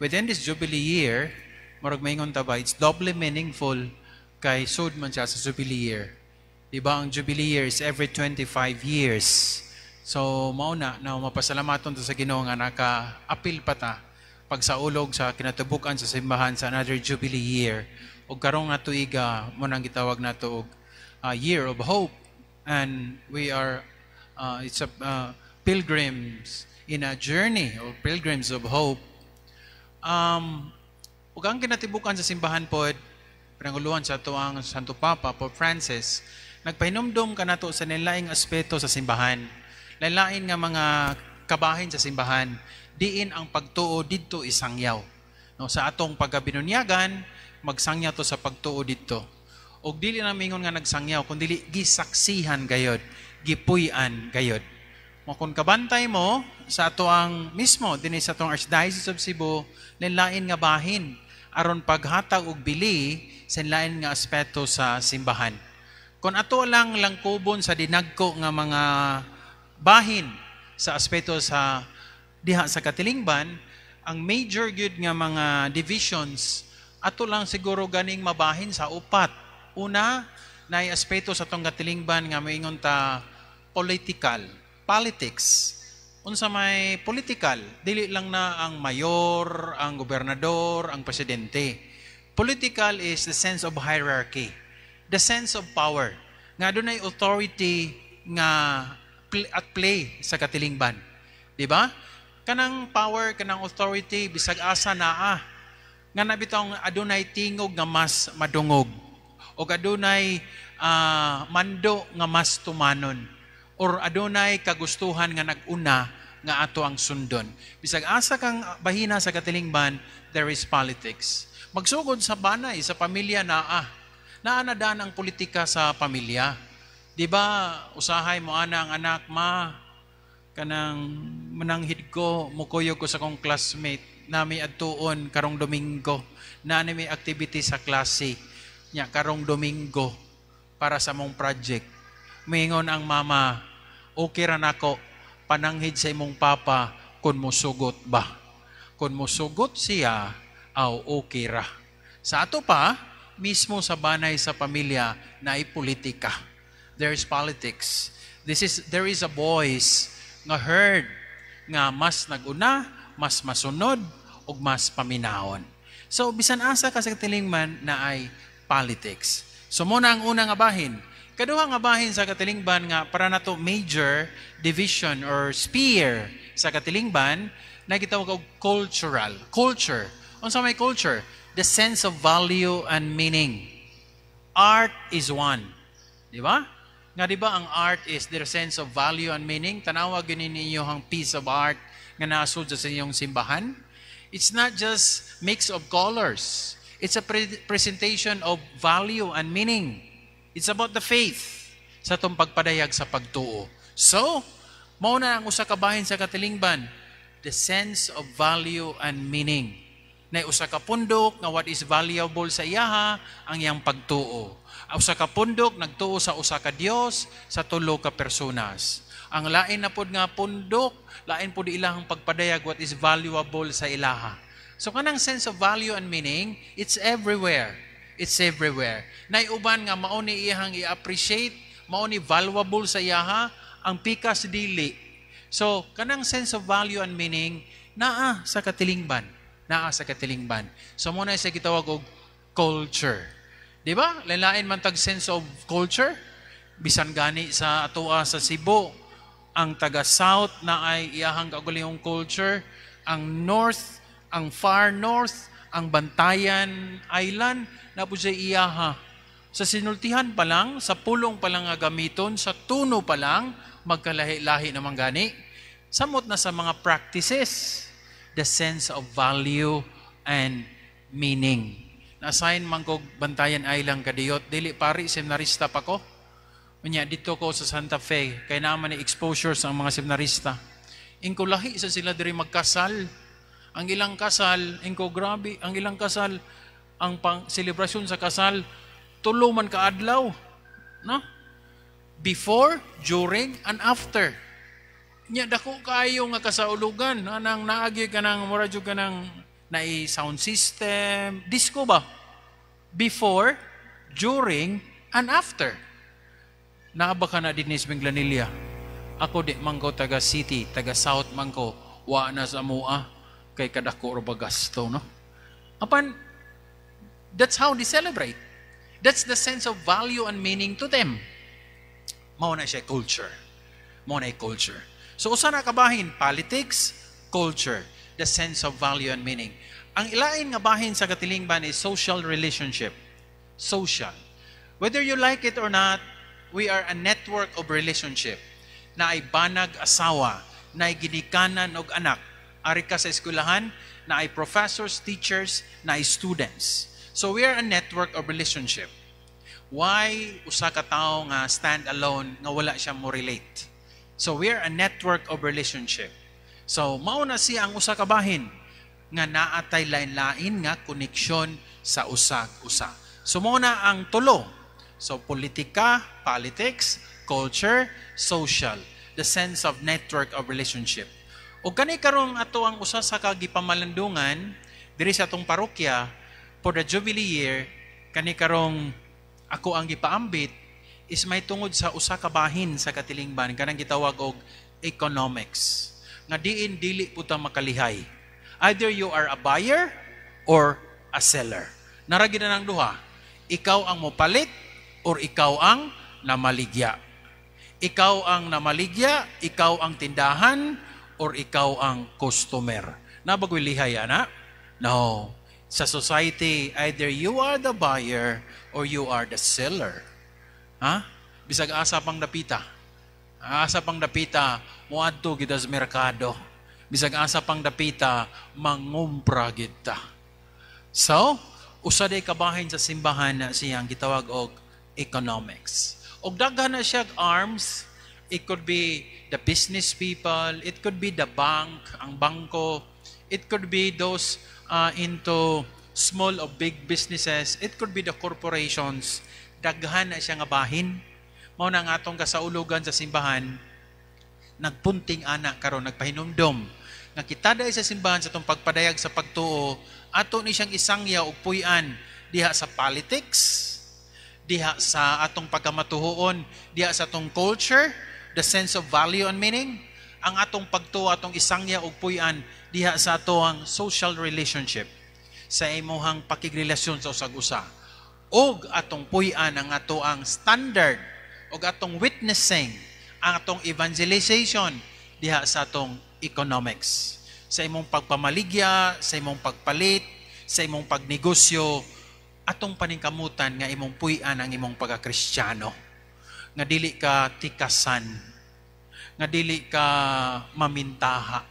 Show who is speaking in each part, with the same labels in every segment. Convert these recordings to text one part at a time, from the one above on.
Speaker 1: Within this Jubilee year, murag maingon ta ba, it's doubly meaningful kay sud man siya sa Jubilee year. Di ba ang Jubilee year is every 25 years? So mao na na mapasalamaton ta sa Ginoo nga naka-apil pa ta pagsaulog sa kinatibuk-an sa simbahan sa another Jubilee year. Ug karong nga tuiga mao nang gitawag nato og year of hope, and we are it's a pilgrims in a journey or pilgrims of hope. Ug ang kinatibuk-an sa simbahan pod, pinanguluhan sa atoang Santo Papa, Pope Francis, nagpahinumdom kanato sa laing aspeto sa simbahan. Lain nga mga kabahin sa simbahan, diin ang pagtuo didto isangyaw. No, sa atong pagkabinunyagan, magsangyaw to sa pagtuo didto. Og dili na mingon nga nagsangyaw, kun dili gisaksihan gayod, gipuy-an gayod. Mo kung kabantay mo sa ato ang mismo dinhi sa atong Archdiocese of Cebu, lain nga bahin aron paghatag og bili sa lain nga aspeto sa simbahan. Kung ato lang langkubon sa dinagko nga mga bahin sa aspeto sa diha sa katilingban, ang major gyud nga mga divisions ato lang siguro ganing mabahin sa upat. Una, naay aspeto sa atong katilingban nga moingon ta political, politics. Unsa may political, dili lang na ang mayor, ang gobernador, ang presidente. Political is the sense of hierarchy, the sense of power. Nga dunay authority nga at play sa katilingban. Di ba? Kanang power, kanang authority, bisag asa naa. Nga na bitong adunay tingog nga mas madungog o adunay mando nga mas tumanon or adunay kagustuhan nga nag-una nga ato ang sundon. Bisag asa kang bahina sa katilingban, there is politics. Magsugod sa banay, sa pamilya naa. Naa na daan ang politika sa pamilya. Di ba, usahay mo ana ang anak, "Ma, kanang mananghid ko, mukuyog ko sa kong classmate, na may adtuon karong Domingo, na may activity sa klase, nya karong Domingo para sa mong project." Mingon ang mama, "Okay ra nako, pananghid sa imong papa kung musugot ba. Kung musugot siya, aw okay ra." Sa ato pa, mismo sa banay sa pamilya na ay politika. There is politics. This is there is a voice nga heard nga mas naguna, mas masunod ug mas paminawon. So bisan asa ka sa katilingban na ay politics. So mao na ang una nga bahin. Kaduha nga bahin sa katilingban nga para nato major division or sphere sa katilingban na gitawag og cultural. Culture. Unsa may culture? The sense of value and meaning. Art is one. Di ba? Nga di ba ang art is the sense of value and meaning? Tanawa gyud ninyo ang piece of art nga naasud sa inyong simbahan. It's not just mix of colors. It's a presentation of value and meaning. It's about the faith sa atong pagpadayag sa pagtuo. So, mao na ang usa ka bahin sa katilingban, the sense of value and meaning. Na usa ka pundok nga what is valuable sa iyaha ang iyang pagtuo. Ang usa ka pundok nagtuo sa usa ka Dios sa tulo ka personas. Ang lain na pod nga pundok, lain pod ilang pagpadayag what is valuable sa ilaha. So kanang sense of value and meaning, it's everywhere. It's everywhere. Nay uban nga mao ni iyang i-appreciate, mao ni valuable sa iyaha, ang pikas dili. So kanang sense of value and meaning naa sa katilingban. Naa sa katilingban. So mao na sa gitawag og culture. Di ba? Lain man tag sense of culture. Bisan gani sa atoa sa Cebu, ang taga South na ay iyahang kaugalingong culture, ang North, ang Far North, ang Bantayan Island, na po siya iyaha. Sa sinultihan pa lang, sa pulong pa lang nga gamiton, sa tuno pa lang, magkalahi-lahi naman gani. Samot na sa mga practices, the sense of value and meaning. Na-assign man kog Bantayan Island kadiyot, dili pari, seminarista pa ko. Unya dito ko sa Santa Fe, kay naman ni exposure sa mga seminarista. Ingko lahi sa sila diri magkasal. Ang ilang kasal, ingko grabe, ang ilang kasal, ang pang selebrasyon sa kasal, tulo man kaadlaw. No? Before, during, and after. Nya dako kaayo nga kasaulugan, anang naagi ka ng mura jud ka ng Naay sound system, disco ba? Before, during, and after. Naa ba ka na dinhi sa Minglanilla? Ako di man ko taga city, taga south man ko, wa na sa amoa kay kadako ra ba gasto, no? Apan that's how they celebrate. That's the sense of value and meaning to them. Mao na siya culture. Mao na culture. So usa na kabahin, politics, culture, the sense of value and meaning. Ang ilain nga bahin sa katilingban is social relationship. Social. Whether you like it or not, we are a network of relationship. Naay banag asawa, naay ginikanan og anak. Ari ka sa eskwelahan, naay professors, teachers, naay students. So we are a network of relationship. Why usa ka tawo nga stand alone nga wala siya mo relate? So we are a network of relationship. So mao na siya ang usa ka bahin nga naa tay lain-lain nga koneksyon sa usag usa. So mao na ang tulo. So politika, politics, culture, social, the sense of network of relationship. O kani karong ato ang usa sa kagipamalandungan diri sa atong parokya for the Jubilee year, kani karong ako ang gipaambit is may tungod sa usa ka bahin sa katilingban kanang gitawag og economics nga diin dili pud ta makalihay. Either you are a buyer or a seller. Naa ra gyud nang duha. Ikaw ang mopalit or ikaw ang namaligya. Ikaw ang namaligya, ikaw ang tindahan, or ikaw ang customer. Naa ba goy lihay ana? No. Sa society, either you are the buyer or you are the seller. Ha? Bisag asa pang dapita. Asa pang dapita, moadto kita sa merkado. Bisag asa pang dapita, mangumpra kita. So, usa day kabahin sa simbahan na siyang gitawag og economics. Og daghan na siya arms. It could be the business people, it could be the bank, ang bangko, it could be those into small or big businesses, it could be the corporations. Daghan na siya nga bahin. Mao na nga atong kasaulugan sa simbahan, nagpunting ana karon, nagpahinumdom nga kita dai sa simbahan sa atong pagpadayag sa pagtuo, ato ni siyang isangya og puy-an diha sa politics, diha sa atong pagkamatuhoon, diha sa atong culture, the sense of value and meaning, ang atong pagtuo atong isangya og puy-an diha sa atoang social relationship, sa imuhang pakigrelasyon sa usag-usa, og atong puy-an ang atoang standard og atong witnessing, ang atong evangelization diha sa atong economics, sa imong pagpamaligya, sa imong pagpalit, sa imong pagnegosyo. Atong paningkamutan nga imong puy-an ang imong pagkakristyano, nga dili ka tikasan, nga dili ka mamintaha.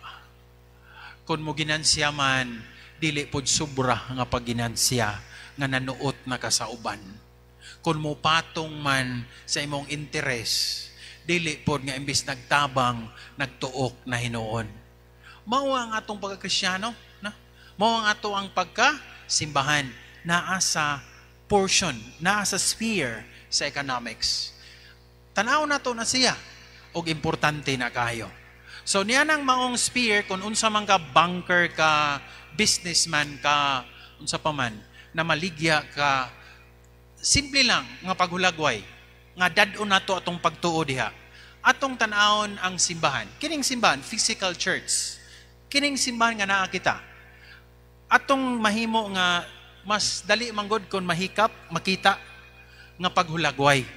Speaker 1: Kung mo ginansya man, dili pod sobra nga pagginansya nga nanuot na ka sa uban. Kung mo patong man sa imong interes, dili pod nga imbis nagtabang, nagtuok na hinuon. Mao ang atong pagkakristyano, na? Mao ang ato ang pagka simbahan naa sa portion, naa sa sphere sa economics. Tanaw nato na siya og importante na kayo. So niya nang maong sphere, kung unsa man ka, banker ka, businessman ka, unsa pa man, na maligya ka, simple lang nga paghulagway nga dad-on nato atong pagtuo diha. Atong tan-awon ang simbahan. Kining simbahan, physical church. Kining simbahan nga naa kita. Atong mahimo nga mas dali manggod kon mahikap, makita nga paghulagway.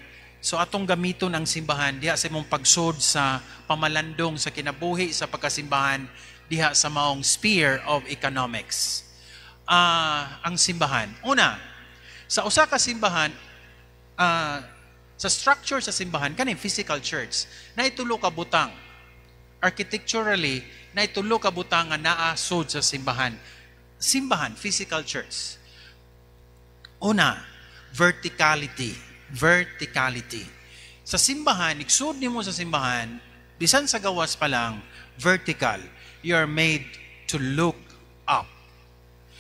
Speaker 1: So atong gamiton ang simbahan diha sa imong pagsud sa pamalandong sa kinabuhi sa pagkasimbahan diha sa maong sphere of economics. Ang simbahan. Una, sa usa ka simbahan, sa structure sa simbahan, kaning physical church, naay tulo ka butang. Architecturally, naay tulo ka butang nga naa sud sa simbahan. Simbahan, physical church. Una, verticality. Verticality. Sa simbahan, iksud nimo sa simbahan, bisan sa gawas pa lang, vertical. You are made to look up.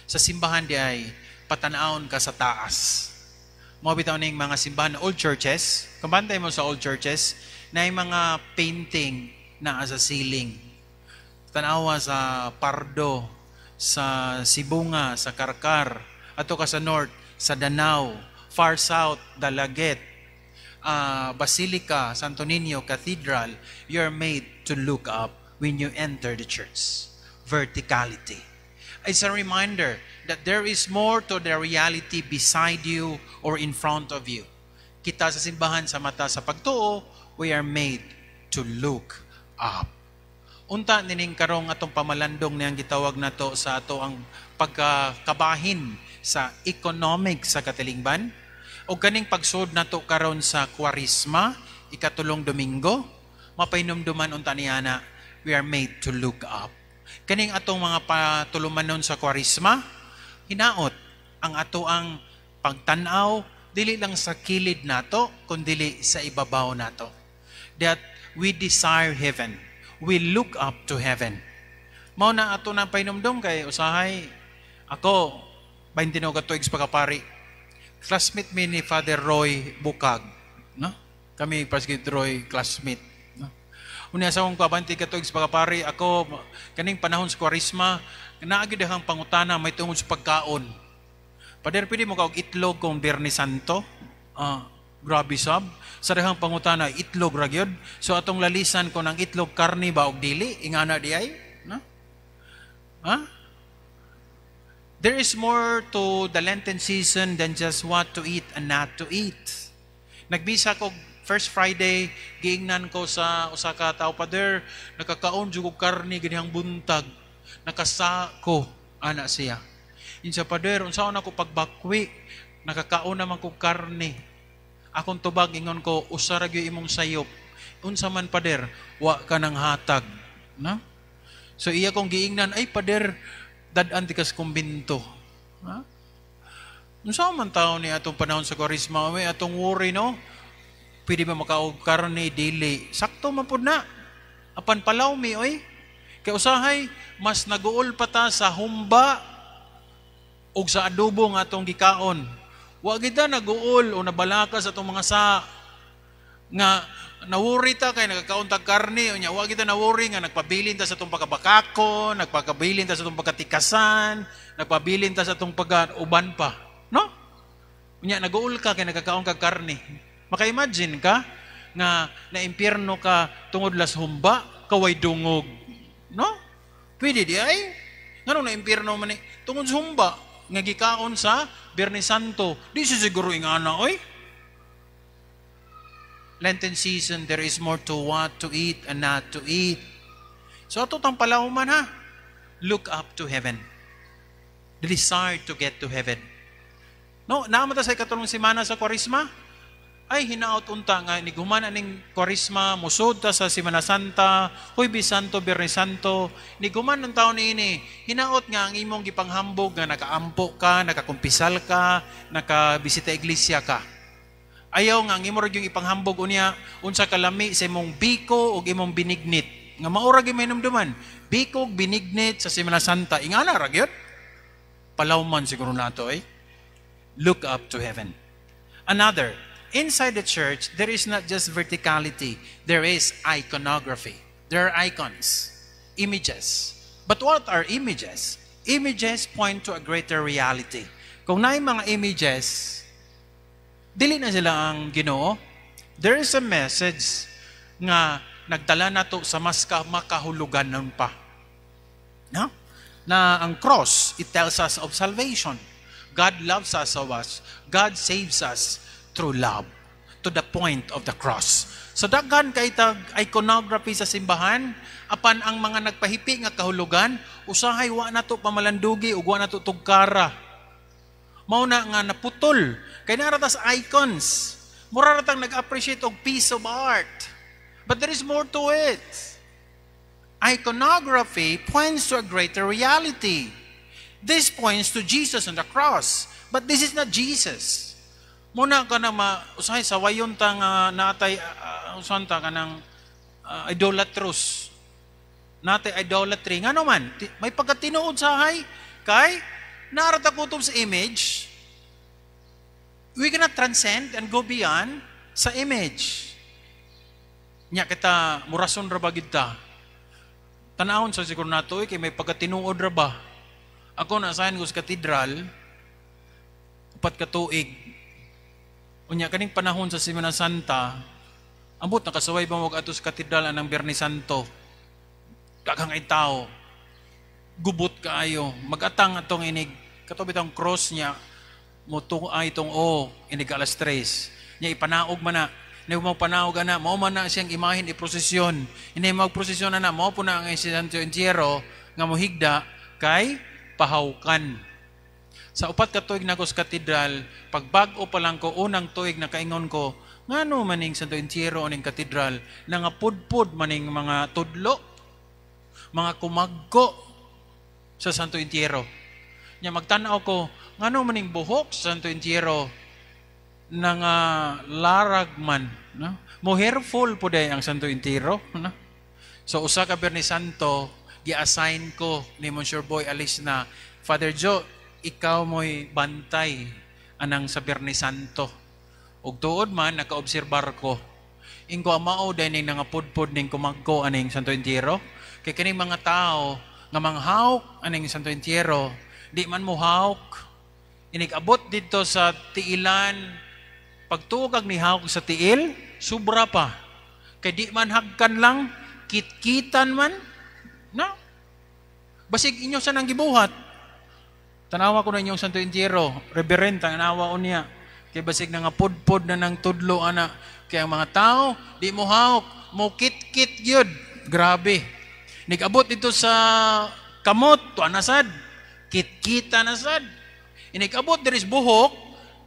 Speaker 1: Sa simbahan di ay patanawon ka sa taas. Mao bitaw ning mga simbahan, old churches, kung bantay mo sa old churches, na yung mga painting na sa ceiling. Tanawa sa Pardo, sa Sa Sibonga, sa Carcar, adto ka sa north, sa Danao, far south, Dalaguete, Basilica, Santo Niño Cathedral, you're made to look up when you enter the church. Verticality. It's a reminder that there is more to the reality beside you or in front of you. Kita sa simbahan, sa mata sa pagtuo, we are made to look up. Unta nining karong atong pamalandong niyang gitawag nato sa ato ang pagkakabahin sa economic sa katilingban o kaning pagsud nato karon sa Kwaresma, ikatulong Domingo, mapahinumduman unta niana, we are made to look up. Kaning atong mga patulumanon sa Kwaresma, hinaot ang ato ang pagtan-aw dili lang sa kilid nato kundili sa ibabaw nato. That we desire heaven. We look up to heaven. Mao na ato na pahinumdum kay usahay ako 29 ka tuig sa pagkapari. Classmate mi ni Father Roy Bukag, no? Kami Pastor Roy, classmate, no? Unya sa akong kabante ka tuig sa pagkapari, ako kaning panahon sa Kwaresma, naa gyud ang pangutana may tungod sa pagkaon. "Pader, pwede mo kaog itlog kung Biyernes Santo?" Ah, grabe sab. Sa dahang pangutana, itlog ra gyud. So atong lalisan ko ng itlog, karni ba og dili, ingana di ay? No? Ha? There is more to the Lenten season than just what to eat and not to eat. Nagbisa ko first Friday, giingnan ko sa usa ka tawo, "Pader, nakakaon jud og karni ganihang buntag. Nakasako," ana siya. Insa, "Pader, unsaon ako pagbakwi? Nakakaon naman ko karne." Akong tubag, ingon ko, "Usa ra gyud imong sayop." "Unsa man, Pader?" "Wa ka nang hatag." No? So iya kong giingnan, "Ay, Pader, dad-an ti kas kumbinto." Ha? Unsa man taon ni atong panahon sa Kwaresma, may atong worry, no? Pwede ba makaog karne, dili? Sakto man pud na. Apan palaw mi oy. Kay usahay mas naguol pa ta sa humba ug sa adobo nga atong gikaon. Wa gid ta naguol o nabalaka sa atong mga sa nga nawuri ta kay nagakaon tag karne. Unya wa kita nawuri nga nagpabilin ta sa atong pagkabakako, nagpakabilin ta sa atong pagkatikasan, nagpabilin ta sa atong pagka uban pa, no? Unya naguol ka kay nagakaon kag karne. Maka-imagine ka nga naimpyerno ka tungod las humba, kaway dungog, no? Pwede di ay? Nganong naimpyerno man ni tungod sa humba nga gikaon sa Biyernes Santo? Di siya siguro ingana oy. Lenten season, there is more to what to eat and not to eat. So ato tang palauman ha. Look up to heaven. The desire to get to heaven. No, naa man ta sa ikatulong semana sa Kwaresma. Ay, hinaot unta nga niguman aning Kwaresma, musod ta sa Semana Santa, Huwebes Santo, Biyernes Santo, niguman ng taon niini, hinaot nga ang imong gipanghambog nga nakaampo ka, nakakumpisal ka, nakabisita iglesia ka. Ayaw nga ang imo ra yung ipanghambog unya unsa kalami sa imong biko ug imong binignit. Nga mao ra gyud mahinumduman. Biko ug binignit sa Semana Santa, ingana ra gyud. Palawman siguro nato eh. Look up to heaven. Another, inside the church, there is not just verticality, there is iconography. There are icons, images. But what are images? Images point to a greater reality. Kung naay mga images, dili na sila ang Ginoo. There is a message nga nagdala nato sa mas makahulugan nun pa. No? Na ang cross, it tells us of salvation. God loves us of us. God saves us through love to the point of the cross. So daghan kay tag iconography sa simbahan, apan ang mga nagpahipi nga kahulugan, usahay wa nato pamalandugi ug wa nato tugkara. Mao na nga naputol kay naa ra tas icons. Mura ra tang nag-appreciate og piece of art. But there is more to it. Iconography points to a greater reality. This points to Jesus on the cross. But this is not Jesus. Muna ka na ma, usahay sawayon ta nga natay usan ta kanang idolatrous. Natay idolatry. Ngano man, may pagkatinuod sahay kay naa ra ta kutob sa image. We cannot transcend and go beyond sa image. Nya kita murason ra ba gid ta? Tanawon sa siguro nato eh, kay may pagkatinuod ra ba? Ako na-assign ko sa katedral 4 ka tuig. Unya kaning panahon sa Semana Santa, ambot nakasuway ba mo adto sa katedral anang Biyernes Santo. Daghang ay tao. Gubot kaayo. Magatang atong inig kato bitong cross niya mo ay itong o inig alas 3. Nya ipanaog man na. Ni mo panaog ana, mao man na siyang imahen i-prosesyon. Ini magprosesyon na, mao po na ang Santo Entierro nga mohigda kay pahawkan. Sa 4 ka tuig nako sa katedral, pagbag-o pa lang ko unang tuig, nakaingon ko, ngano maning Santo Entierro aning katedral, nangapudpud maning mga tudlo, mga kumagko sa Santo Entierro. Nya magtan-aw ko, ngano maning buhok sa Santo Entierro, nga larag man, no? Mo hairful po day ang Santo Entierro, no? So usa ka Biyernes Santo, gi-assign ko ni Monsieur Boy Alis na, "Father Joe, ikaw mo'y bantay anang sa Biyernes Santo." Ug tuod man, nakaobserbar ko. Ingko, mao day ning nangapudpud ning kumagko aning Santo Entierro. Kay kining mga tao nga manghawk aning Santo Entierro, di man mo hawk. Inig abot dito sa tiilan, pagtuog ag nihawk sa tiil, sobra pa. Kay di man hagkan lang, kitkitan man, no? Basig inyo sa nang gibuhat. Tanawa ko na inyong Santo Entierro, reverend, tanawa niya. Kay basig na nga pudpud na ng tudlo ana. Kaya ang mga tao, di mo hawk, mo kit-kit yun. Grabe. Nigabot dito sa kamot, tuan na sad. Kit-kita na sad. Inigabot diri sa buhok,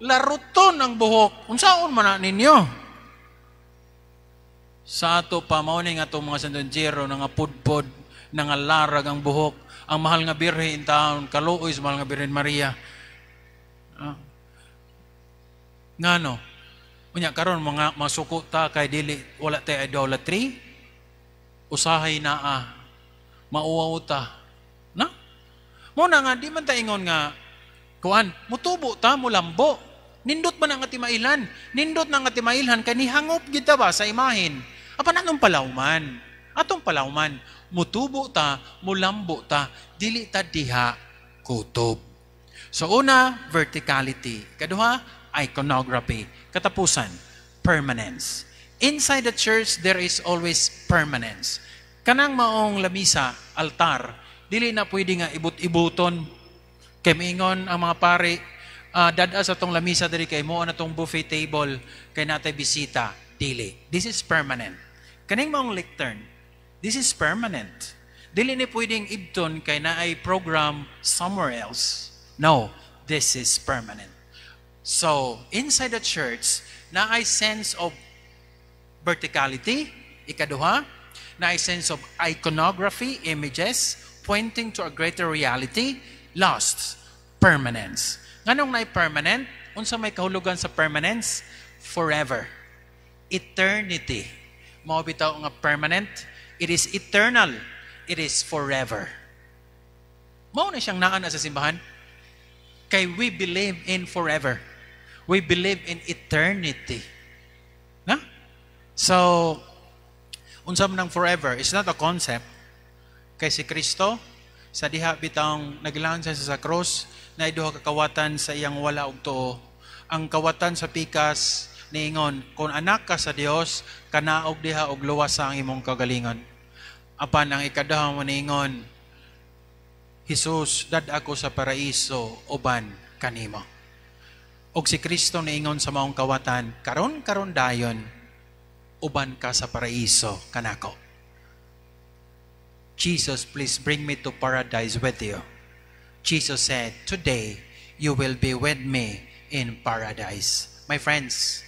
Speaker 1: laruton ang buhok. Unsaon man na ninyo? Sa ato pa, mao ni nga atong mga Santo Entierro, nga pudpod, nga larag ang buhok. Ang mahal nga Birhen in town, kaluoy sa mahal nga Birhen Maria. Ah. Ngano? Unya karon mga masuko ta kay dili wala tay idolatry. Usahay naa. Mauwaw ta. Na? Mo na nga di man ta ingon nga kuan, mutubo ta, mulambo. Nindot man ang atimailhan. Nindot na ang atimailhan kay nihangop gid ta ba sa imahin. Apan anong palawman? Atong palawman, mutubo ta, mulambo ta, dili ta diha kutob. So una, verticality. Kaduha, iconography. Katapusan, permanence. Inside the church, there is always permanence. Kanang maong lamisa, altar, dili na pwede nga ibut-ibuton. Kay miingon ang mga pare, dad-a sa tong lamisa diri kay mo na tong buffet table kay natay bisita. Dili. This is permanent. Kaning maong lectern, this is permanent. Dili ni pwedeng ibton kay naay program somewhere else. No, this is permanent. So, inside the church, naay sense of verticality, ikaduha, naay sense of iconography, images, pointing to a greater reality, last, permanence. Nganong naay permanent? Unsa may kahulugan sa permanence? Forever. Eternity. Mao bitaw nga permanent. It is eternal. It is forever. Mao na siyang naa na sa simbahan. Kay we believe in forever. We believe in eternity. Na? So, unsa man ang forever? It's not a concept. Kay si Kristo, sa diha bitang naglahan siya sa cross, na duha ka kawatan sa iyang wala og tuo. Ang kawatan sa pikas niingon, "Kung anak ka sa Dios, kanaog diha og luwas sa ang imong kagalingon." Apan ang ikaduha mo niingon, "Jesus, dad ako sa paraiso uban kanimo." Og si Kristo niingon sa maong kawatan, "Karon karon dayon uban ka sa paraiso kanako." "Jesus, please bring me to paradise with you." Jesus said, "Today you will be with me in paradise." My friends,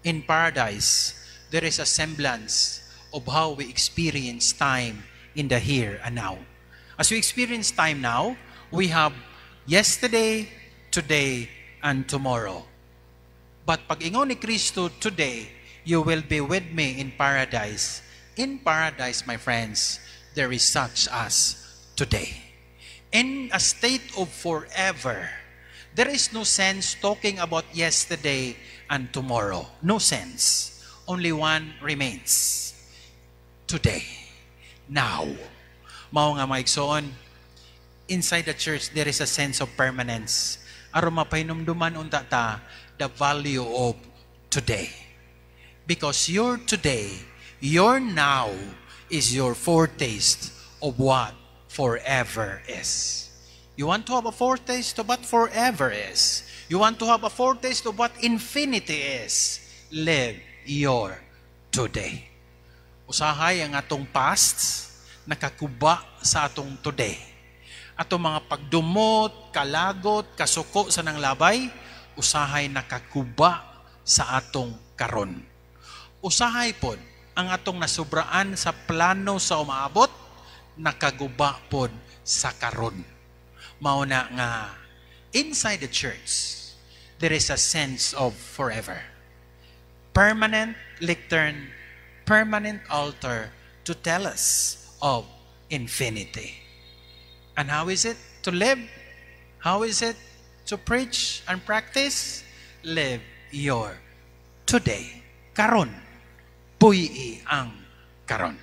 Speaker 1: in paradise, there is a semblance of how we experience time in the here and now. As we experience time now, we have yesterday, today, and tomorrow. But pag ingon ni Kristo, "Today, you will be with me in paradise." In paradise, my friends, there is such as today. In a state of forever, there is no sense talking about yesterday and tomorrow. No sense. Only one remains. Today. Now. Mao nga mga igsoon, Inside the church, there is a sense of permanence. Aron mapahinumduman unta ta the value of today. Because your today, your now, is your foretaste of what forever is. You want to have a foretaste of what forever is. You want to have a foretaste of what infinity is. Live your today. Usahay ang atong past nakakuba sa atong today. Atong mga pagdumot, kalagot, kasuko sa nanglabay, usahay nakakuba sa atong karon. Usahay pod ang atong nasubraan sa plano sa umaabot, nakaguba pod sa karon. Mao na nga inside the church there is a sense of forever. Permanent lectern, permanent altar to tell us of infinity. And how is it to live? How is it to preach and practice? Live your today. Karon. Puy-i ang karon.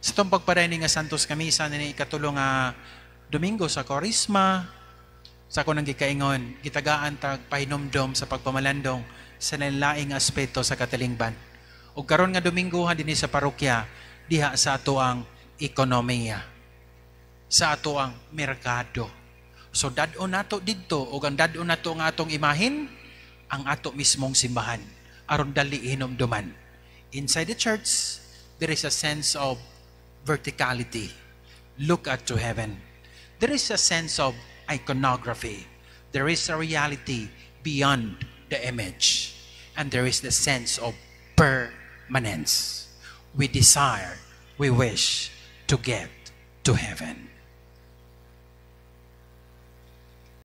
Speaker 1: Sa atong pagpadayon nga Santos nga Misa ni ikatulo nga Domingo sa Kwaresma, sa ako nang gikaingon, gitagaan tag pahinumdom sa pagpamalandong sa laing aspeto sa katilingban. Ug karon nga Domingo dinhi sa parokya, diha sa ato ang ekonomiya, sa ato ang merkado. So dad-on nato didto ug ang dad-on nato nga atong imahin ang ato mismong simbahan aron dali hinumduman. Inside the church, there is a sense of verticality. Look at to heaven. There is a sense of iconography. There is a reality beyond the image. And there is the sense of permanence. We desire, we wish to get to heaven.